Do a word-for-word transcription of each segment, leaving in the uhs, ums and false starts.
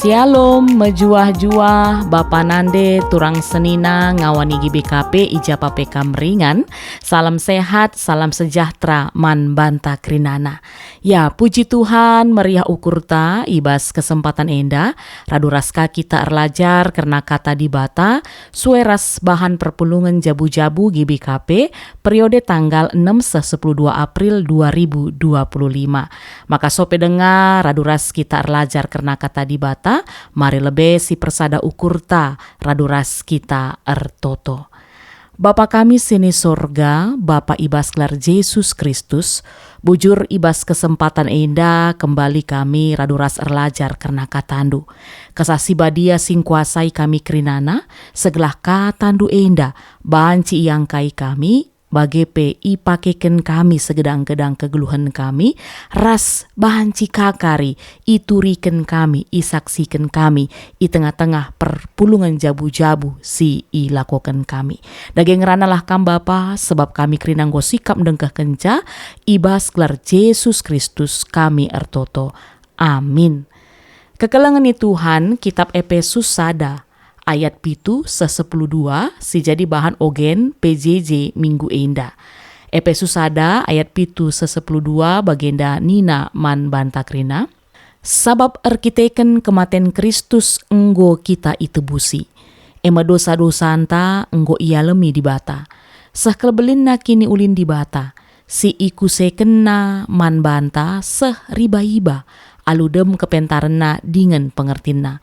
Shalom, mejuah-juah, bapa nande, turang senina, ngawani G B K P i ja pe kam ringan. Salam sehat, salam sejahtera man banta kerinana. Ya, puji Tuhan, meriah ukurta i bas kesempatan enda, radu ras ka kita erlajar kerna Kata Dibata, sue ras bahan perpulungen jabu-jabu G B K P, periode tanggal enem seh sepuluh dua April dua ribu dua puluh lima. Maka sope denga radu ras kita erlajar kerna Kata Dibata, mari lebe sipersada ukurta radu ras kita ertoto. Bapa kami si ni sorga, Bapa i bas gelar Jesus Kristus, bujur i bas kesempatan enda kembali kami radu ras erlajar kerna KataNdu. Kesah Si Badia si ngkuasai kami kerinana, segelah KataNdu enda banci iangkai kami, bage pe ipakeken kami segedang-gedang kegeluhen kami, ras banci ka kari ituriken kami, isaksiken kami i tengah-tengah perpulungen jabu-jabu si ilakoken kami. Dage ngeranalah Kam Bapa, sebab kami kerina enggo sikap ndengkehkenca, i bas gelar Jesus Kristus kami ertoto. Amin. Kekelengen ni Tuhan, kitab Epesus sada, ayat pitu seh sepuluh dua, si jadi bahan ogen P J J minggu enda. Epesus sada ayat pitu seh sepuluh dua bagenda nina man banta kerina, "Sabap erkiteken kematen Kristus enggo kita itebusi, e me dosa-dosanta enggo ialemi Dibata, seh kal belinna kiniulin Dibata, si ikusekenNa man banta seh riba-iba alu dem kepentarenNa dingen pengertinNa.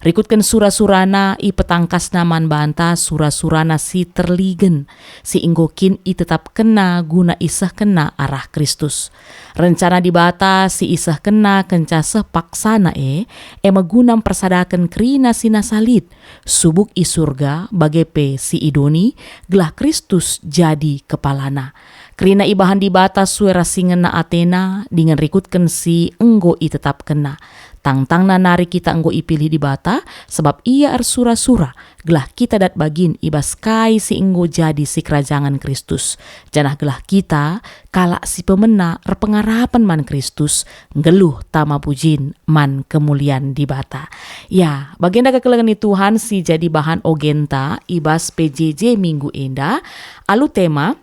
Rikutken sura-suraNa ipetangkasNa man banta sura-suraNa si terligen, si enggo kin itetapkenNa guna isehkenNa arah Kristus. Rencana Dibata si isehkenNa kenca seh paksana e, e me guna mpersadaken kerina si nasa lit, subuk i Surga bage pe si i doni, gelah Kristus jadi kepalana. Kerina ibahan Dibata sue ras si ngena ateNa dingen rikutken si enggo itetapkenNa. Tangtangna nari kita enggo ipilih Dibata, sabap Ia ersura-sura, gelah kita dat bagin i bas kai si enggo jadi sikerajangen Kristus, janah gelah kita, kalak si pemena erpengarapen man Kristus, nggeluh tama pujin man kemulian Dibata. Ya, bagenda kekelengen ni Tuhan si jadi bahan ogenta i bas P J J minggu enda, alu tema,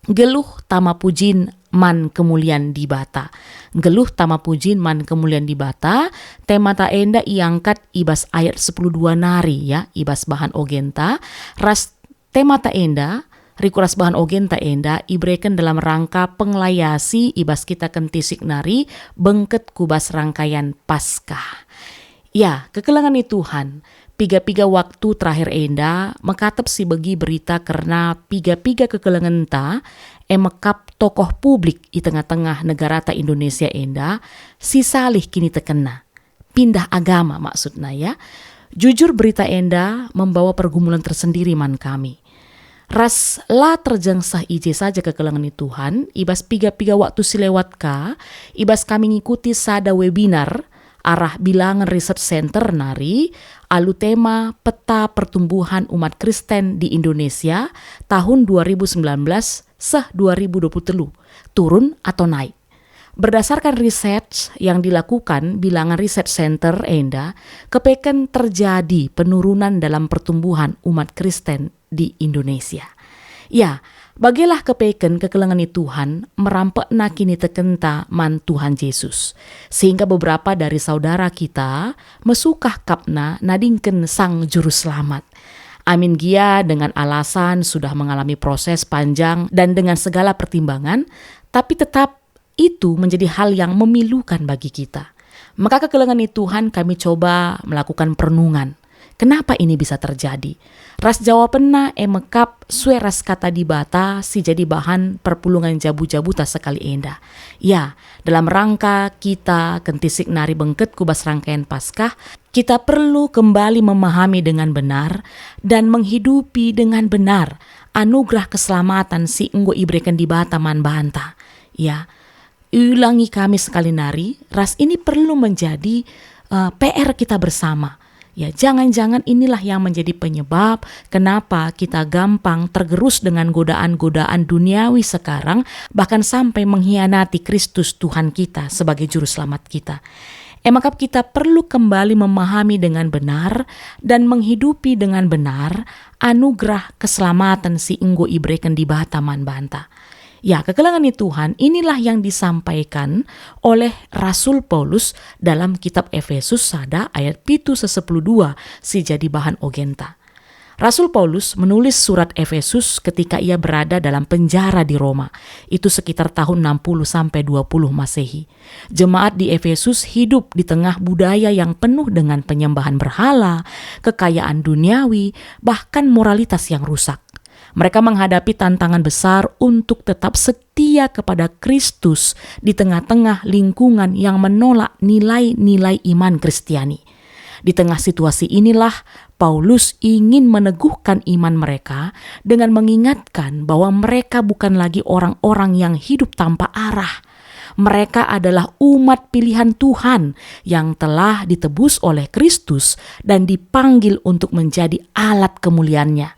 Nggeluh tama pujin man kemulian Dibata. Nggeluh tama pujin man kemulian Dibata, temata enda iangkat i bas ayat sepuluh dua nari, ya, i bas bahan ogenta, ras temata enda, rikut ras bahan ogenta enda, ibereken dalam rangka penglayasi i bas kita kentisik nari, bengket ku bas rangkayan Paskah. Ya, kekelengen ni Tuhan, piga-piga waktu terakhir enda, mekatep sibegi berita kerna piga-piga kekelengenta, e mekap tokoh publik i tengah-tengah negarata Indonesia enda, si salih kinitekenna. Pindah agama maksudna, ya. Jujur, berita enda membawa pergumulan tersendiri man kami. Ras la terjeng seh i je saja kekelengen ni Tuhan, i bas piga-piga waktu si lewat ka, i bas kami ngikuti sada webinar arah Bilangan Research Center nari, alu tema Peta Pertumbuhan Umat Kristen di Indonesia tahun dua ribu sembilan belas seh dua ribu dua puluh telu, turun atau naik. Berdasarkan research yang dilakukan Bilangan Research Center enda, kepeken terjadi penurunan dalam pertumbuhan umat Kristen di Indonesia. Ya, bagelah kepeken kekelengen ni Tuhan merampekna kinitekenta man Tuhan Jesus, sehingga beberapa dari saudara kita mesukah kapna nadingken Sang Juru Selamat. Amin gia dengan alasan sudah mengalami proses panjang dan dengan segala pertimbangan, tapi tetap itu menjadi hal yang memilukan bagi kita. Maka kekelengen ni Tuhan kami coba melakukan perenungan. Kenapa ini bisa terjadi? Ras jawabenna e mekap sue ras Kata Dibata si jadi bahan perpulungen jabu-jabuta sekali enda. Ya, dalam rangka kita kentisik nari bengket ku bas rangkayan Paskah, kita perlu kembali memahami dengan benar dan menghidupi dengan benar anugerah keselamatan si enggo ibereken Dibata man banta. Ya, ulangi kami sekali nari, ras ini perlu menjadi, eh, P R kita bersama. Ya, jangan-jangan inilah yang menjadi penyebab kenapa kita gampang tergerus dengan godaan-godaan duniawi sekarang, bahkan sampai mengkhianati Kristus Tuhan kita sebagai Juru Selamat kita. E maka kita perlu kembali memahami dengan benar dan menghidupi dengan benar anugerah keselamatan si enggo ibereken Dibata man banta. Ya, kekelengen ni Tuhan, inilah yang disampaikan oleh Rasul Paulus dalam kitab Efesus sada ayat pitu seh sepuluh dua si jadi bahan ogenta. Rasul Paulus menulis surat Efesus ketika ia berada dalam penjara di Roma, itu sekitar tahun enam puluh sampai dua puluh Masehi. Jemaat di Efesus hidup di tengah budaya yang penuh dengan penyembahan berhala, kekayaan duniawi, bahkan moralitas yang rusak. Mereka menghadapi tantangan besar untuk tetap setia kepada Kristus di tengah-tengah lingkungan yang menolak nilai-nilai iman Kristiani. Di tengah situasi inilah, Paulus ingin meneguhkan iman mereka dengan mengingatkan bahwa mereka bukan lagi orang-orang yang hidup tanpa arah. Mereka adalah umat pilihan Tuhan yang telah ditebus oleh Kristus dan dipanggil untuk menjadi alat kemuliaan-Nya.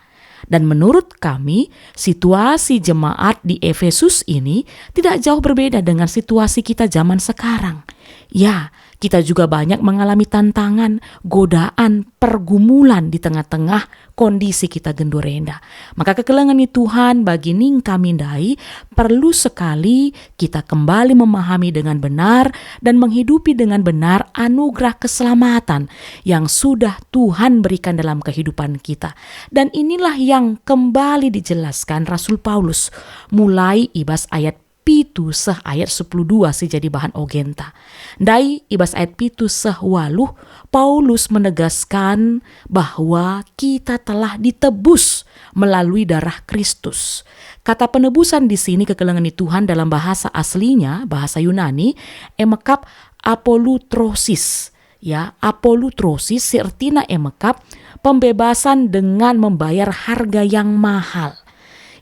Dan menurut kami, situasi jemaat di Efesus ini tidak jauh berbeda dengan situasi kita zaman sekarang. Ya, kita juga banyak mengalami tantangan, godaan, pergumulan di tengah-tengah kondisi kita genduari enda. Maka kekelengen ni Tuhan, bagi ning kami ndai, perlu sekali kita kembali memahami dengan benar dan menghidupi dengan benar anugerah keselamatan yang sudah Tuhan berikan dalam kehidupan kita. Dan inilah yang kembali dijelaskan Rasul Paulus, mulai i bas ayat pitu seh ayat sepuluh dua si jadi bahan ogenta. Ndai i bas ayat pitu seh waluh, Paulus menegaskan bahwa kita telah ditebus melalui darah Kristus. Kata penebusan di sini, kekelengen ni Tuhan, dalam bahasa aslinya, bahasa Yunani, e mekap apolutrosis. Ya, apolutrosis si ertina e mekap pembebasan dengan membayar harga yang mahal.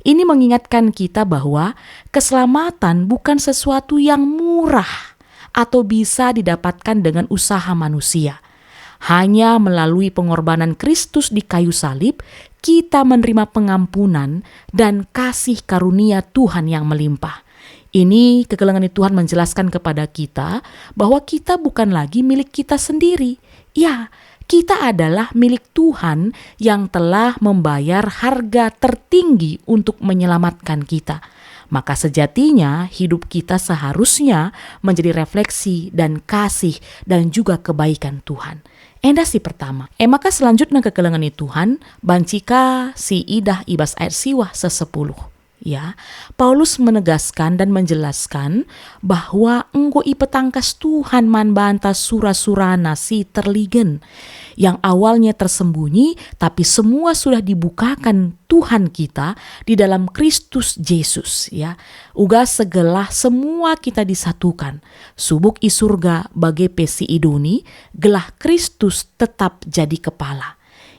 Ini mengingatkan kita bahwa keselamatan bukan sesuatu yang murah atau bisa didapatkan dengan usaha manusia. Hanya melalui pengorbanan Kristus di kayu salib, kita menerima pengampunan dan kasih karunia Tuhan yang melimpah. Ini kekelengen Tuhan menjelaskan kepada kita bahwa kita bukan lagi milik kita sendiri. Ya, kita adalah milik Tuhan yang telah membayar harga tertinggi untuk menyelamatkan kita. Maka sejatinya hidup kita seharusnya menjadi refleksi dan kasih dan juga kebaikan Tuhan. Enda si pertama. E maka selanjutnya kekelengen Tuhan, banci ka si idah i bas ayat siwah seh sepuluh. Ya, Paulus menegaskan dan menjelaskan bahwa enggo ipetangkas Tuhan man banta sura-surana si terligen, yang awalnya tersembunyi, tapi semua sudah dibukakan Tuhan kita di dalam Kristus Jesus, ya. Uga segelah semua kita disatukan, subuk i surga bage pe si i doni, gelah Kristus tetap jadi kepala.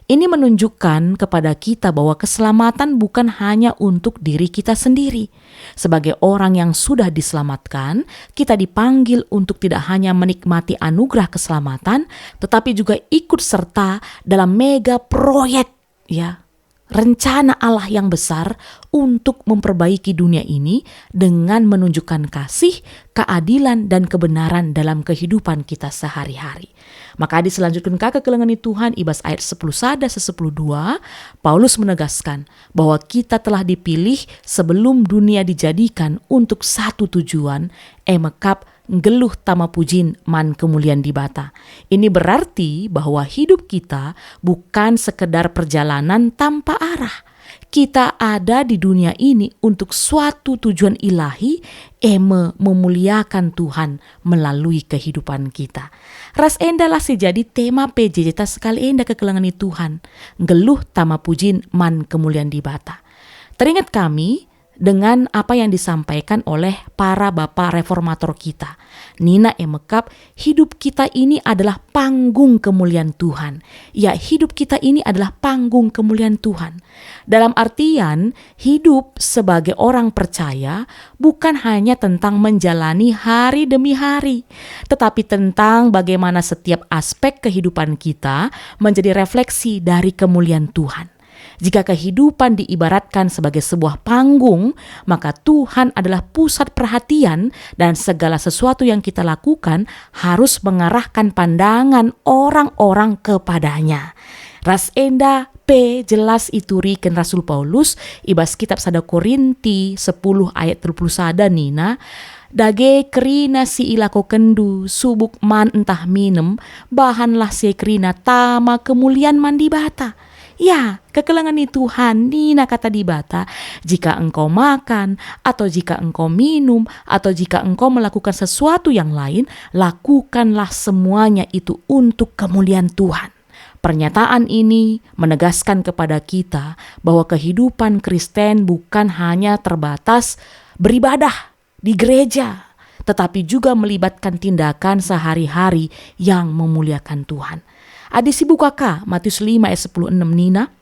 Ini menunjukkan kepada kita bahwa keselamatan bukan hanya untuk diri kita sendiri. Sebagai orang yang sudah diselamatkan, kita dipanggil untuk tidak hanya menikmati anugerah keselamatan, tetapi juga ikut serta dalam mega proyek, ya, rencana Allah yang besar untuk memperbaiki dunia ini dengan menunjukkan kasih, keadilan, dan kebenaran dalam kehidupan kita sehari-hari. Maka diselanjutkan ka kekelengen Tuhan i bas ayat sepuluh sada seh sepuluh dua, Paulus menegaskan bahwa kita telah dipilih sebelum dunia dijadikan untuk satu tujuan, e mekap nggeluh tama pujin man kemulian Dibata. Ini berarti bahwa hidup kita bukan sekedar perjalanan tanpa arah. Kita ada di dunia ini untuk suatu tujuan ilahi, e me memuliakan Tuhan melalui kehidupan kita. Ras endalah si jadi tema P J J ta sekali enda kekelengen Tuhan, nggeluh tama pujin man kemulian Dibata. Teringat kami dengan apa yang disampaikan oleh para bapa reformator kita. Nina e mekap, hidup kita ini adalah panggung kemulian Tuhan. Ya, hidup kita ini adalah panggung kemulian Tuhan. Dalam artian, hidup sebagai orang percaya bukan hanya tentang menjalani hari demi hari, tetapi tentang bagaimana setiap aspek kehidupan kita menjadi refleksi dari kemulian Tuhan. Jika kehidupan diibaratkan sebagai sebuah panggung, maka Tuhan adalah pusat perhatian dan segala sesuatu yang kita lakukan harus mengarahkan pandangan orang-orang kepada-Nya. Ras enda pe jelas ituriken Rasul Paulus i bas kitab sada Korinti sepuluh ayat telu puluh sada nina, "Dage kerina si ilakokenndu, subuk man ntah minem, bahanlah si e kerina tama kemulian man Dibata." Ya, kekelengen ni Tuhan, nina Kata Dibata, "Jika engkau makan, atau jika engkau minum, atau jika engkau melakukan sesuatu yang lain, lakukanlah semuanya itu untuk kemulian Tuhan." Pernyataan ini menegaskan kepada kita bahwa kehidupan Kristen bukan hanya terbatas beribadah di gereja, tetapi juga melibatkan tindakan sehari-hari yang memuliakan Tuhan. Adi sibuka ka Matius lima ayat sepuluh enem nina,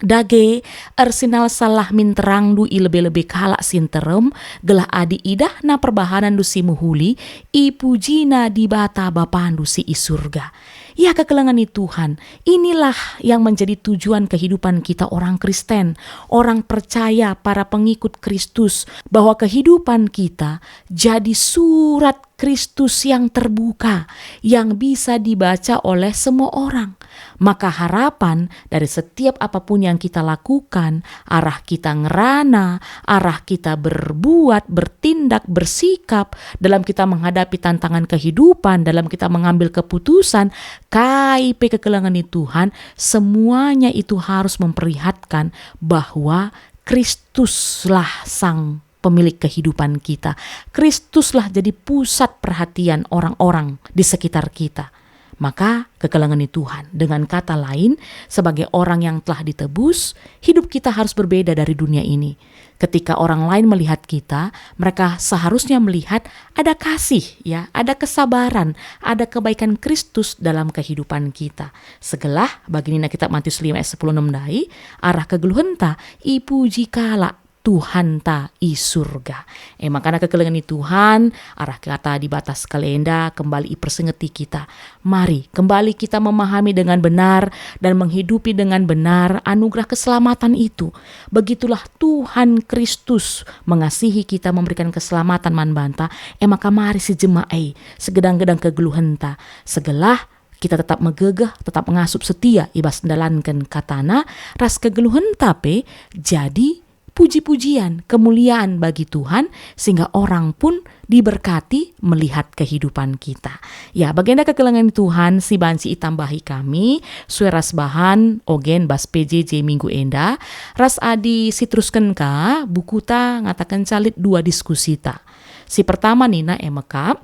"Dage, ersinalsalah min terangndu i lebe-lebe kalak si nterem, gelah adi idahna perbahanenndu si mehuli, ipujina Dibata Bapandu si i Surga." Ya, kekelengen ni Tuhan, inilah yang menjadi tujuan kehidupan kita orang Kristen, orang percaya, para pengikut Kristus, bahwa kehidupan kita jadi surat Kristus yang terbuka, yang bisa dibaca oleh semua orang. Maka harapan dari setiap apapun yang kita lakukan, arah kita ngerana, arah kita berbuat, bertindak, bersikap, dalam kita menghadapi tantangan kehidupan, dalam kita mengambil keputusan, kai pe kekelengen ni Tuhan, semuanya itu harus memperlihatkan bahwa Kristuslah Sang pemilik kehidupan kita. Kristuslah jadi pusat perhatian orang-orang di sekitar kita. Maka kekelengen ni Tuhan, dengan kata lain, sebagai orang yang telah ditebus, hidup kita harus berbeda dari dunia ini. Ketika orang lain melihat kita, mereka seharusnya melihat ada kasih, ya, ada kesabaran, ada kebaikan Kristus dalam kehidupan kita. Segelah, bagi nina kitab Matius lima ayat sepuluh enem ndai, arah kegeluhenta, ipuji kalak Tuhanta i Surga. E maka kekelengen ni Tuhan, arah kata Dibata sekali enda kembali ipersingeti kita. Mari, kembali kita memahami dengan benar dan menghidupi dengan benar anugerah keselamatan itu. Begitulah Tuhan Kristus mengasihi kita, memberikan keselamatan man banta. E maka mari si jema e, segedang-gedang kegeluhenta, segelah kita tetap megegeh, tetap ngasup setia i bas ndalanken katana, ras kegeluhenta pe jadi puji-pujian, kemulian bagi Tuhan, sehingga orang pun diberkati melihat kehidupan kita. Ya, bagenda kekelengen Tuhan si banci itambahi kami, sue ras bahan ogen bas P J J minggu enda, ras adi siterusken ka, bukuta ngatakenca lit dua diskusita. Si pertama nina e mekap,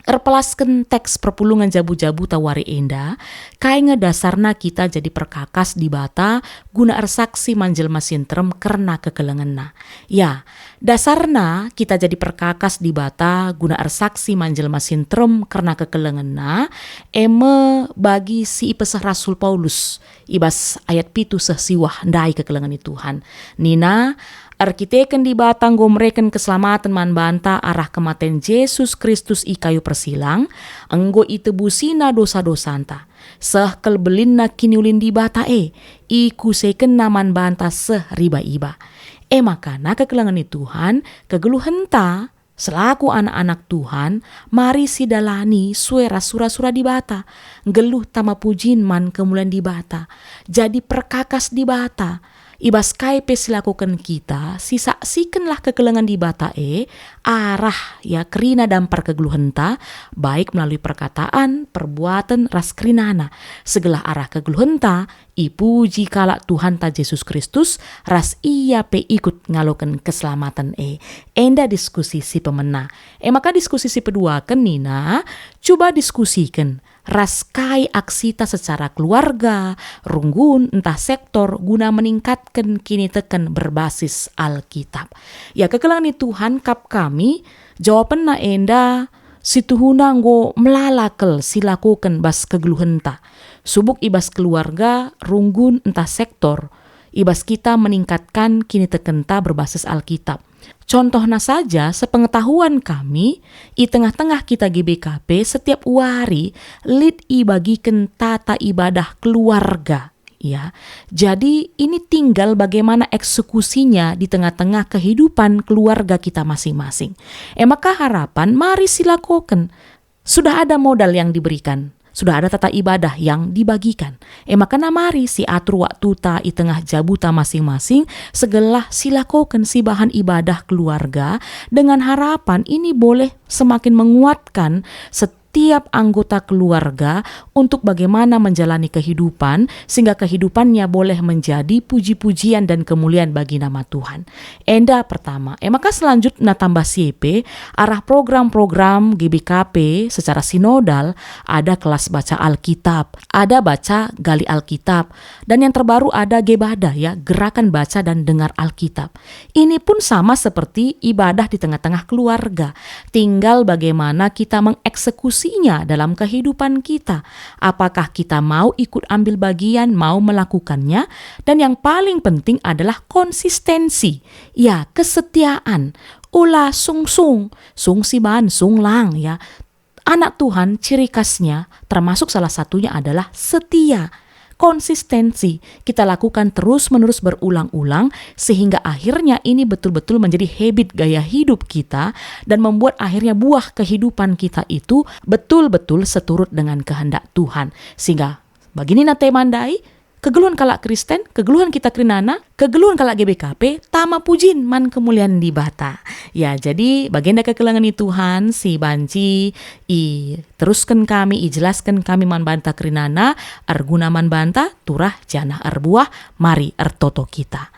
erpelasken teks perpulungen jabu-jabu tawari enda, kai nge dasarna kita jadi perkakas Dibata guna ersaksi man jelma si nterem kerna kekelengenna. Ya, dasarna kita jadi perkakas Dibata guna ersaksi man jelma si nterem kerna kekelengenna, e me bagi si ipeseh Rasul Paulus i bas ayat pitu seh siwah ndai kekelengen ni Tuhan. Nina, "Erkiteken Dibata enggo mereken keselamaten man banta arah kematen Jesus Kristus i kayu persilang, enggo itebusina dosa-dosanta, seh kal belinna kiniulin Dibata e, ikusekenna man banta seh riba-iba." E maka kekelengen ni Tuhan, kegeluhenta selaku anak-anak Tuhan, mari sidalani sue ras sura-sura Dibata, nggeluh tama pujin man kemulian Dibata, jadi perkakas Dibata. I bas kai pe silakoken kita, sisaksikenlah kekelengen Dibata e, arah, ya, kerina dampar kegeluhenta, baik melalui perkataan, perbuaten, ras kerinana. Segelah arah kegeluhenta, ipuji kalak Tuhanta Jesus Kristus, ras ia pe ikut ngaloken keselamaten e. Enda diskusi si pemena. E maka diskusi si peduaken nina, cuba diskusiken ras kai aksita secara keluarga, runggun, ntah sektor guna meningkatken kiniteken berbasis Alkitab. Ya, kekelengen ni Tuhan kap kami, jawapenna enda situhuna enggo melala kal silakoken bas kegeluhenta. Subuk i bas keluarga, runggun, ntah sektor, i bas kita meningkatkan kinitekenta berbasis Alkitab. Contohna saja, sepengetahuan kami, i tengah-tengah kita G B K P setiap wari lit ibagiken tata ibadah keluarga. Ya, jadi ini tinggal bagaimana eksekusinya di tengah-tengah kehidupan keluarga kita masing-masing. E maka harapan mari silakoken. Sudah ada modal yang diberikan, sudah ada tata ibadah yang dibagikan. E maka mari siatur waktuta i tengah jabuta masing-masing, segelah silakoken sibahan ibadah keluarga dengan harapan ini boleh semakin menguatkan setiap anggota keluarga untuk bagaimana menjalani kehidupan, sehingga kehidupannya boleh menjadi puji-pujian dan kemuliaan bagi nama Tuhan. Enda pertama. E maka selanjutna tambah si pe, arah program-program G B K P secara sinodal, ada kelas baca Alkitab, ada baca gali Alkitab, dan yang terbaru ada Gebada, ya, gerakan baca dan dengar Alkitab. Ini pun sama seperti ibadah di tengah-tengah keluarga. Tinggal bagaimana kita mengeksekusinya dalam kehidupan kita. Apakah kita mau ikut ambil bagian, mau melakukannya? Dan yang paling penting adalah konsistensi. Ya, kesetiaan. Ula sungsung, sung siban, sung lang, ya. Anak Tuhan, ciri khasnya, termasuk salah satunya adalah setia. Konsistensi kita lakukan terus-menerus berulang-ulang, sehingga akhirnya ini betul-betul menjadi habit gaya hidup kita dan membuat akhirnya buah kehidupan kita itu betul-betul seturut dengan kehendak Tuhan. Sehingga bagini na tema ndai, kegeluhen kalak Kristen, kegeluhen kita kerinana, kegeluhen kalak G B K P, tama pujin man kemulian Dibata. Ya, jadi bagenda kekelengen ni Tuhan si banci iterusken kami, ijelasken kami man banta kerinana, erguna man banta, turah janah erbuah, mari ertoto kita.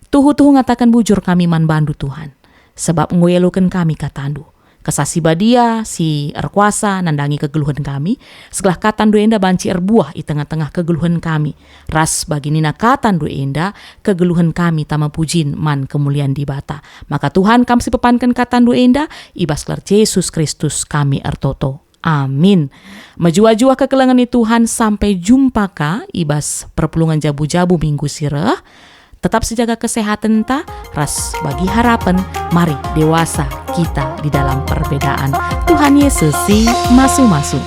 Tuhu-tuhu ngataken bujur kami man bandu, Tuhan, sabap enggo ieloken kami katandu. Kesah Si Badia, si erkuasa, nandangi kegeluhen kami, segelah katandu enda banci erbuah i tengah-tengah kegeluhen kami, ras bagi nina katandu enda, kegeluhen kami tama pujin man kemulian Dibata. Maka Tuhan, kam si pepanken katandu enda, i bas gelar Jesus Kristus kami ertoto. Amin. Mejuah-juah kekelengen ni Tuhan, sampai jumpa ka i bas perpulungen jabu-jabu minggu si reh. Tetap sijaga kesehatenta, ras bagi harapen, mari dewasa kita di dalam perbedaan. Tuhan Yesus si masu-masu.